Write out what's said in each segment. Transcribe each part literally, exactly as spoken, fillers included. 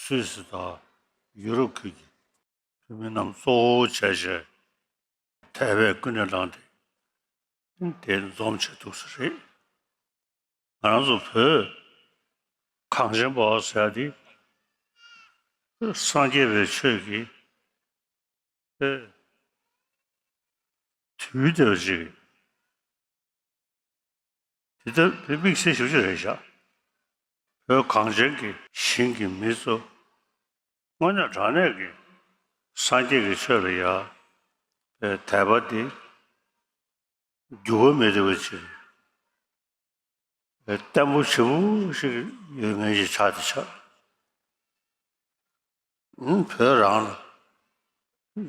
སུད་སི་དང་ཡུ་རོབ་ཁུལ་གྱི་བོད་མི་རྣམས་གཙོ་བོ་བྱས་བྱས་དད་པས་ཀུན་ནས་བསླངས་ཏེ་དེ་འཛོམས་བྱས་འདུག་ས་རེད། ང་རང་ཚོ་བོད་གངས་ཅན་པ་ཟེར་ཡ་དེ་སངས་རྒྱས་པའི་ཆོས་ཀྱི་ཨེ། དུས་དེ་བ་ཅིག་དེ་ལྟར་དེ་དམིགས་བསལ་ཞེ་པོ་ཅིག་རེད་ཤག་བོད་གངས་ཅན་གྱི་ཞིང་གི་མི་ཚོ་དངོས་གནས་དྲང་གནས་ཀྱི་སངས་རྒྱས་ཀྱི་ཆོས་ལ་ཡ་ཨེ་དད་པ་དེ་འགྱུར་བ་མེད་བསྡད་པ་ཅིག་བརྟན་པོ་ཞེ་པོ་ཞིག་ཡོད་མཁན་ཞིག་ཆགས་ཏེ་ཆགས། ཨང་། བོད་རང་ལ་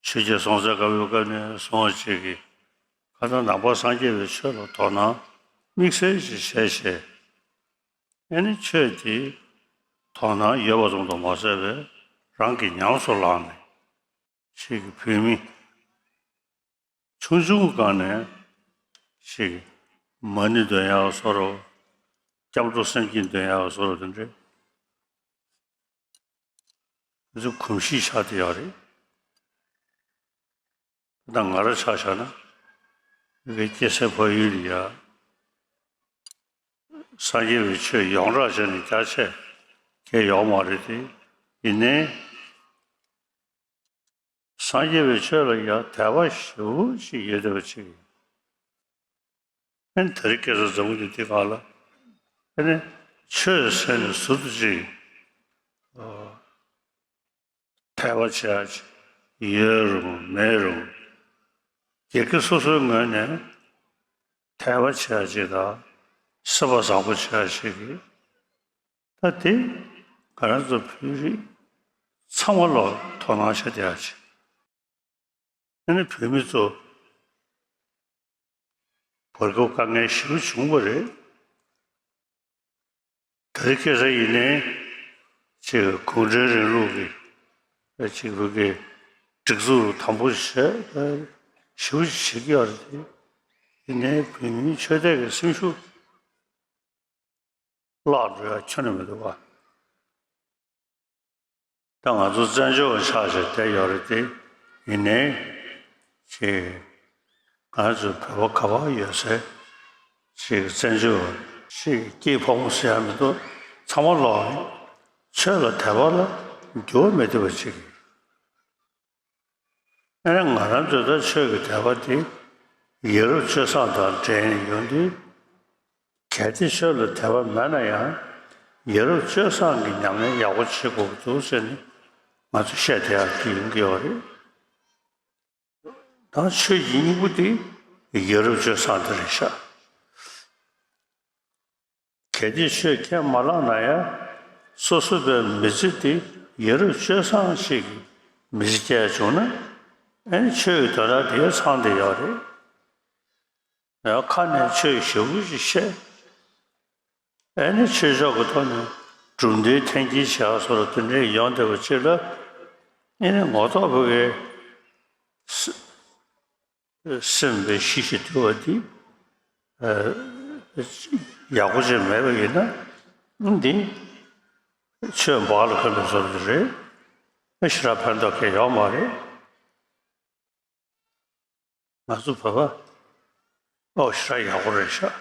ཆོས་རྒྱལ་སྲོང་བཙན་སྒམ་པོའི་སྐབས་ནས་བཟུང་བ་ཅིག་གིས་ཁ་སང་ནང་པ་སངས་རྒྱས་པའི་ཆོས་ལ་དོ་སྣང་དམིགས་བསལ་ཞིག་བྱས་བྱས། ཨ་ནི་ཆོས་དེ་དོ་སྣང་ཡོད་པ་ཙམ་དུ་མ་ཟད་པའི་རང་གིས་ཉམས་སུ་བླངས་ནས་ཅིག་གིས་བོད་མི་ཆུང་ཆུང་སྒང་ནས་ཅིག་མ་ཎི་འདོན་ཡག་བཟོ་འདྲ། སྐྱབས་འགྲོ་སེམས་བསྐྱེད་འདོན་ཡག་བཟོ་འདྲ་དེ་འདྲའི་ཚོ་གོམས་གཤིས་ཆགས་བསྡད་ཡོད་རེད། ད་ང་རང་ཆ་བཞག་ན་ངའི་སྐྱེས་སའི་ཕ་ཡུལ་ལ་ཡ་སངས་རྒྱས་པའི་ཆོས་ཡོངས་གྲགས་བྱས་ནས་རྒྱ་ཆེ་གས་ཡོད་མ་རེད་དེ། ཡིན་ནའི་སངས་རྒྱས་པའི་ཆོས་ལ་ཡང་དད་པ་ཞེ་པོ་ཅིག་ཡོད་བསྡད་པ་ཅིག་ཨ་ནི་དེ་རིང་ཁ་སང་འཛམ་བུ་གླིང་འདི་སྒང་ལ་ཨ་ནི་ཆོས་ཟེར་ནས་ཟུར་དུ་ཅིག་ཨ་དད་པ་བྱེད་ཡ་ཅིག་ཡོད་རུང་མེད་རུང་སྒེར་གྱི་སོ་སོའི་ངོས་ནས་དད་པ་བྱེད་ཡ་ཅིག་དང་སེམས་པ་བཟང་པོ་བྱེད་ཡ་ཅིག་གི་ད་དེ་ང་རང་ཚོ་བོད་རིགས་ཚང་མ་ལོག་དོ་སྣང་བྱེད་བསྡད་ཡ་ཅིག་ཨ་ནི་བོད་མི་ཚོ་བར་སྐབས་དཀའ་ངལ་ཞེ་པོ་བྱུང་བ་རེད། དེ་རིང་ཁ་སང་ཡིན་ནའི་ཅིག་གུང་ཁྲན་རིང་ལུགས་ཀྱི་ཅིག་བོད་ཀྱི་སྒྲིག་འཛུགས་དམ་པོ་བྱས་ཞེ་པོ་ཅིག་བྱེད་ཀྱི་ཡོད་རེད་དེ། ཡིན་ནའི་བོད་མིའི་ཆོས་དད་ཀྱི་སེམས་ཤུགས་བརླག་འགྲོ་ཡ་ཁྱོན་ནས་མི་འདུག་བ། ད་ང་ཚོ་བཙན་བྱོལ་བ་ཆགས་བྱས་བསྡད་ཡོད་རེད་དེ། ཡིན་ནའི་ཅིག་ང་ཚོ་བོད་པ་ག་པར་ཡོད་སའི་ཅིག་བཙན་བྱོལ་བ་ཅིག་སྐྱེས་ཕོ་མོ་ཟེར་ཡ་མི་འདུག་ཚང་མ་ལོག་ཆོས་ལ་དད་པ་ལ་འགྱུར་བ་མེད་བསྡད་པ་ཅིག་ཨ་ནི་ང་རང་ཚོའི་ད་ཆོས་ཀྱི་དད་པ་དེ་ཡ་རབས་སྤྱོད་བཟང་དང་འབྲེལ་ནས་ཡོང་དུས། གལ་ཏེ་ཆོས་ལ་དད་པ་མེད་ན་ཡང་ཡ་རབས་སྤྱོད་བཟང་གི་ཉམས་ལེན་ཡག་པོ་བྱེད་དགོས་ཀྱི་འདུག་ཟེར་ནས་ང་ཚོ་བཤད་བསྡད་ཡག་གི་ཡོང་གི་ཡོད་རེད། ད་ཆོས་ཀྱི་སྙིང་པོ་དེ་ཡ་རབས་སྤྱོད་བཟང་དེ་རེད་ཤག་གལ་ཏེ་ཆོས་ཁས་མ་བླངས་ན་ཡང་སོ་སོ་པའི་མི་ཚེ་དེ་ཡ་རབས་སྤྱོད་བཟང་ཞིག་གི་མི་ཚེ་སྐྱེལ་བྱུང་ན་ཨ་ནི་ཆོས་ཀྱི་དོན་དག་དེ་ཚང་བསྡད་ཡོད་རེད། ཡང་ཁ་ནས་ཆོས་ཞེ་པོ་ཅིག་བཤད། ཨ་ནི་ཆོས་ཕྱོགས་ཀྱི་ཐོག་ནས་གྲུབ་མཐའི་འཐེན་འཁྱེར་བྱ་བ་སོགས་ལ་དེ་འདྲའི་ཡོང་བསྡད་པ་ཅིག་ལ་ཨ་ནི་ངོ་ཐོག་བོད་ཀྱི་སེམས་པའི་གཤིས་ཤིག་དུལ་བ་དེ་ཡག་པོ་ཅིག་མེད་པ་ཡིན་ན་འདི་ཆོས་འབག་ལ་འཁོན་པའི་བཟོ་འདྲ་རེད། ཞེ་དྲག་ཕན་ཐོགས་གང་ཡང་ཡོད་མ་རེད། ང་ཚོ་བོད་པ་ཨོ་ཞེ་དྲག་ཡག་པོ་རེད་ཤག་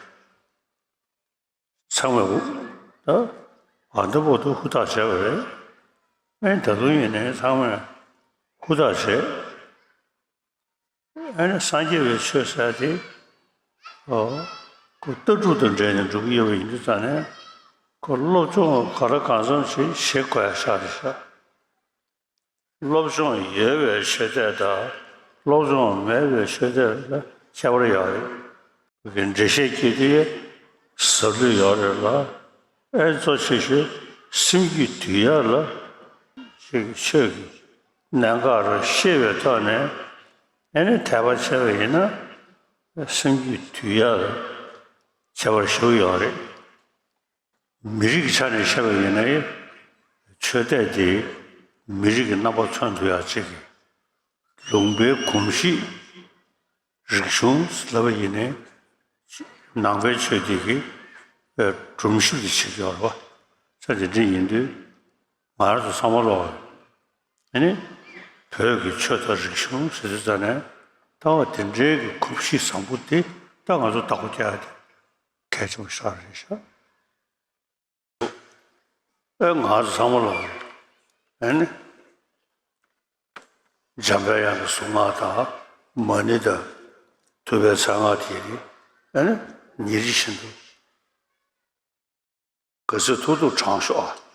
ཚང་མས་འུ་ད་ཨ་འདི་བོ་དུ་ཧུར་ཐག་བྱས་པ་རེད། ཨེ་ད་དུང་ཡིན་ནའི་ཚང་མས་ཧུར་ཐག་བྱས། ཨེ་ནི་སངས་རྒྱས་པའི་ཆོས་ཟེར་དེ་ཨོ་ཁོ་ལྟ་གྲུབ་དང་འབྲེལ་ནས་འགྲོ་གི་ཡོད་པ་ཡིན་དུས་ཙང་ནས་ཁོ་སློབ་སྦྱོང་ག་རེ་གང་འཚམ་ཞིག་བྱེད་དགོས་ཡ་ཤག་རེད་ཤག་སློབ་སྦྱོང་ཡོད་པའི་ཆོས་དད་དང་སློབ་སྦྱོང་མེད་པའི་ཆོས་དད་ལ་ཁྱད་པར་ཡོད་རེད། འགྲེལ་བཤད་བགྱིས་དུས་ཟབ་ལུས་ཡོད་རེད་ལ། ཨེ་གཙོ་ཆེ་ཤོས་སེམས་རྒྱུད་འདུལ་ཡག་ལ་ཅིག་ཆོས་ཀྱི་གནད་འགག་རུ་ཤེས་པའི་ཐོག་ནས་ཨེ་ནི་དད་པ་བྱས་པ་ཡིན་ན་སེམས་རྒྱུད་འདུལ་ཡག་ལ་ཁྱད་པར་ཞེ་པོ་ཡོད་རེད། མི་རིགས་ཆ་ནས་བཤད་པ་ཡིན་ན་ཆོས་དད་དེ་མི་རིགས་ཀྱི་རྣམ་པ་མཚོན་ཐུབ་ཡག་ཅིག་གི་ལུང་པའི་གོམས་གཤིས་རིག་གཞུང་ལབ་པ་ཡིན་ནའི་ནང་པའི་ཆོས་དེ་གི་སྒྲོམ་གཞི་དེ་བྱེད་ཀྱི་ཡོད་རེད་བ། ད་དེ་འདྲ་ཡིན་དུས་ང་རང་ཚོ་ཚང་མ་ལོག་ཨ་ནི་བོད་ཀྱི་ཆོས་དང་རིག་གཞུང་ཟེར་དུས་ཙ་ནས་ད་བ་དེ་འདྲའི་གི་གོམས་གཤིས་བཟང་པོ་དེ་ད་ང་ཚོ་བདག་པོ་རྒྱག་ཡ་དེ་གལ་ཆེན་པོ་ཞིག་རེད་ཤག་ཨེ་ང་ཚོ་ཚང་མ་ལ་ཨེ་ནི་འཇམ་པའི་དབྱངས་ཀྱི་གཟུངས་སྔགས་དང་མ་ཎི་དང་ཐུབ་པའི་མཚན་སྔགས་དེ་ནི་ཨེ་ནི་ཉིན་རེ་བཞིན་དུ་ག་ཚོད་ཐུབ་ཐུབ་བགྲང་ཤོག་ཨ།